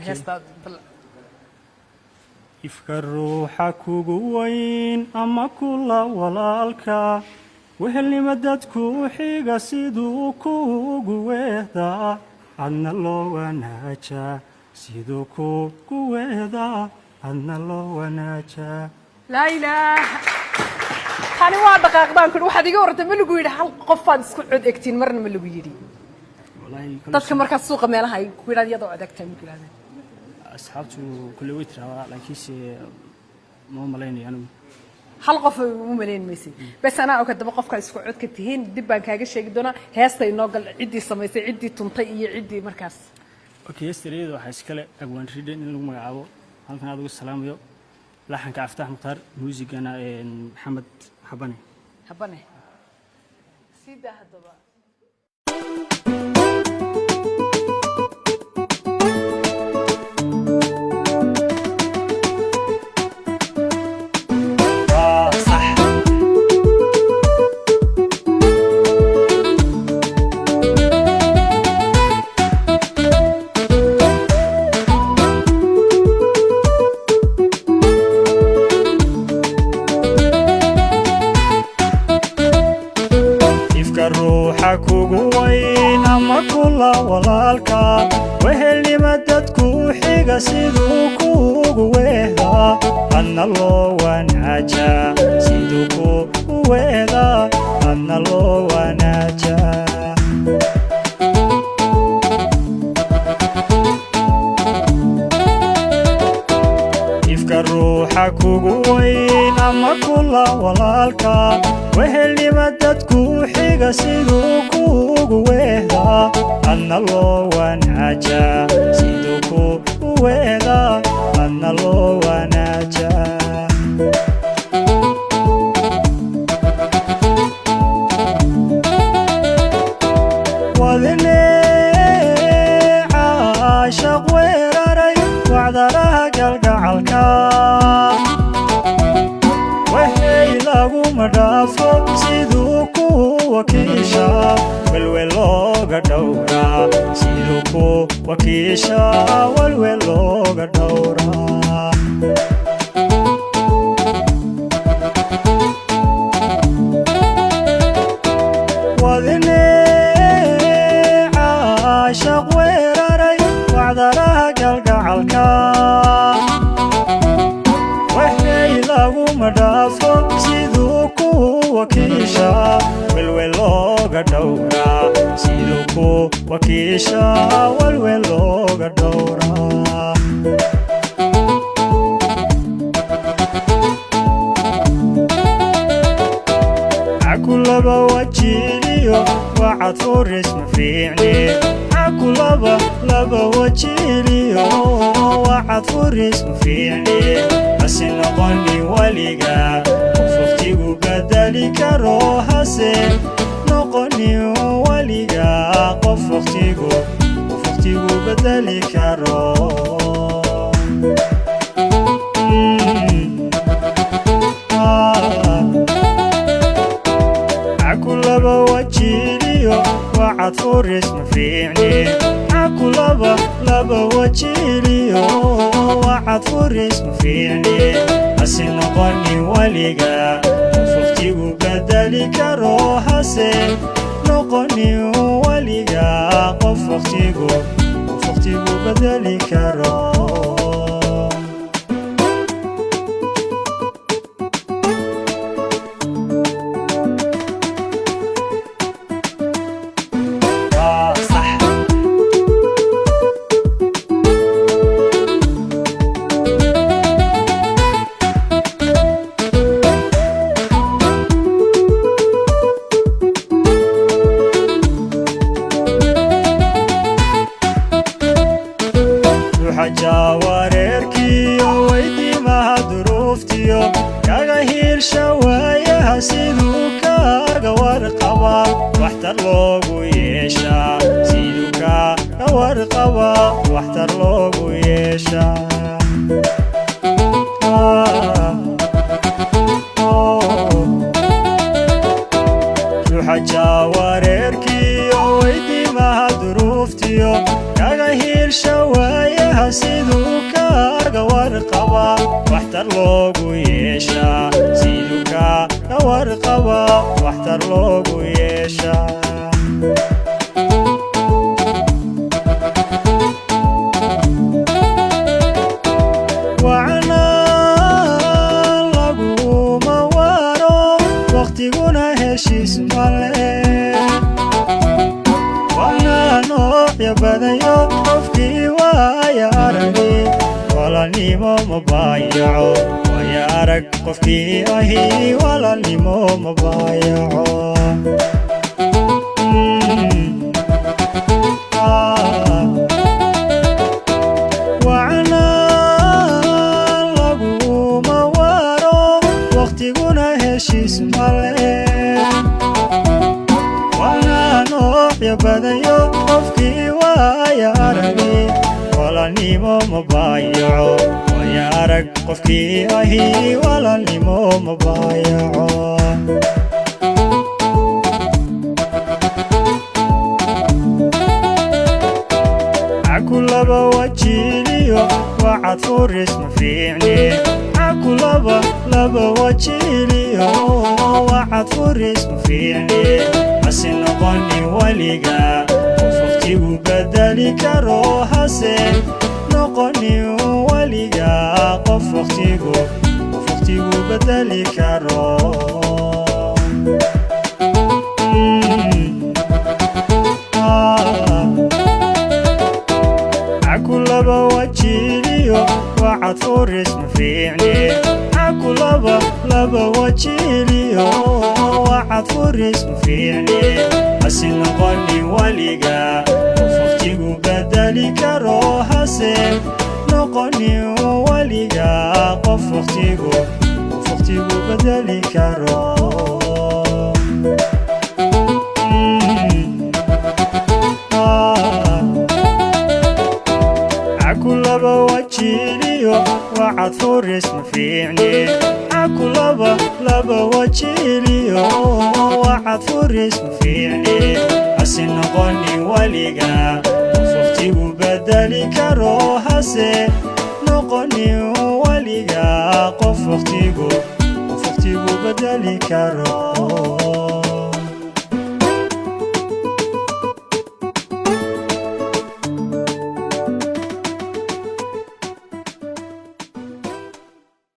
Heestaa bal. Ifka ruuxa kugu weyn ama kula walaalka, wehelnima dadku xiga siduu kuugu weehdaa, adna loo wanaajaa. Siduu kuugu weehdaa, adna loo wanaajaa. Laa ilaaha, tani waa dhaqaaqdaan kudhi. Waxaad iga warantay, ma lagu yidhi hal qofaad isku cod egtiin marna? Ma lagu yidhi? Wallaahi kole. Dadka markaad suuqa meelaha ay ku yidhahd iyadoo cod egtahay, ma ku yidhahdeen? Asxaabtu kule way tiraahdaa, laakiinse ma malaynayo anigu. Hal qof u malayn maysid. Bes, anaa og haddaba qofkaa isku codka tihiin, dib baan kaaga sheegi doonaa. Heesta inoo gal, ciddii samaysay, ciddii tuntay iyo ciddii markaas. Okay, heestariyada waxaa iskale Abwaan Ridden in lagu magacaabo, halkan aad uga salaamayo. Laxanka Aftax Mukhtaar, muusigana Maxamed Xabane. Habane, sidaa haddaba. Waa sax. Ifka ruuxa kugu weyn ama kula walaalka, wehelnima dadku xiga siduu kuugu weehdaa, adna loo wanaajaa. Siduu kuugu weehdaa, adna loo wanaajaa. Ifka ruuxa kugu weyn ama kula walaalka, wehelnima dadku xiga siduu kuugu weehdaa, adna loo wanaajaa. Siduu kuugu weehdaa, adna loo wanaajaa. Wadne caashaq weeraray, wacdaraha galgacalka, wehey laguma dhaafo. Siduu ku wakiishaa, welwel looga dhowraa. Siduu ku wakiishaa, welwel looga dhowraa. Wadne caashaq weeraray, wacdaraha galgacalka, wehey laguma dhaafo. Siduu ku wakiishaa, welwel looga dhowraa. Siduu ku wakiishaa, welwel looga dhowraa. Cakulaba wajiiliyo wacad furis ma fiicni. Cakulaba laba wajiiliyo wacad furis ma fiicni. Hase noqoni weliga qof waqtigu bedeli karo. Hase noqoni weliga qof waqtigu bedeli karo. Ah. Cakulaba wajiiliyo wacad furis ma fiicni. Cakulaba laba wajiiliyo wacad furis ma fiicni. Hase noqoni weliga qof waqtigu bedeli karo. Hase noqoni weliga qof waqtigu bedeli karo. Waa sax. Ruuxa jaawareerkiyo weydiimaha duruuftiyo kaga hiirsha waayaha, siduu kaaga warqabaa waxtar loogu yeeshaa. Siduu kaaga warqabaa waxtar loogu yeeshaa. Ah, oh. Ruuxa jaawareerkiyo weydiimaha duruuftiyo kaga hiirsha waayaha. Siduu kaaga warqaba waxtar loogu yeeshaa, siduu kaaga warqaba waxtar loogu yeeshaa. Wacnaa laguma waaro, waqtiguna heshiis male. Waana noocya badayo, qofkii waaya aragi walaalnimo ma baayaco. Waaya arag qofkii ahi walaalnimo ma baayaco. Ah. Wacnaa laguma waaro, waqtiguna heshiis male. Waana noocya badayo, qofkii waaya aragi walaalnimo ma baayaco. Waaya arag qofkii ahi walaalnimo ma baayaco. Cakulaba wajiiliyo wacad furis ma fiicni. Cakulaba laba wajiiliyo wacad furis ma fiicni. Hase noqoni weliga qof waqtigu bedeli karo, hase noqoni weliga qof waqtigu bedeli karo. Ah. Cakulaba wajiiliyo wacad furis ma fiicni. Cakulaba laba wajiiliyo wacad furis ma fiicni. Hase noqoni weliga qof waqtigu bedeli karo, hase noqoni weliga qof waqtigu bedeli karo. Ah. Cakulaba wajiiliyo wacad furis ma fiicni. Cakulaba laba wajiiliyo wacad furis ma fiicni. Hase noqoni weliga qof waqtigu bedeli karo, hase noqoni weliga qof waqtigu bedeli karo.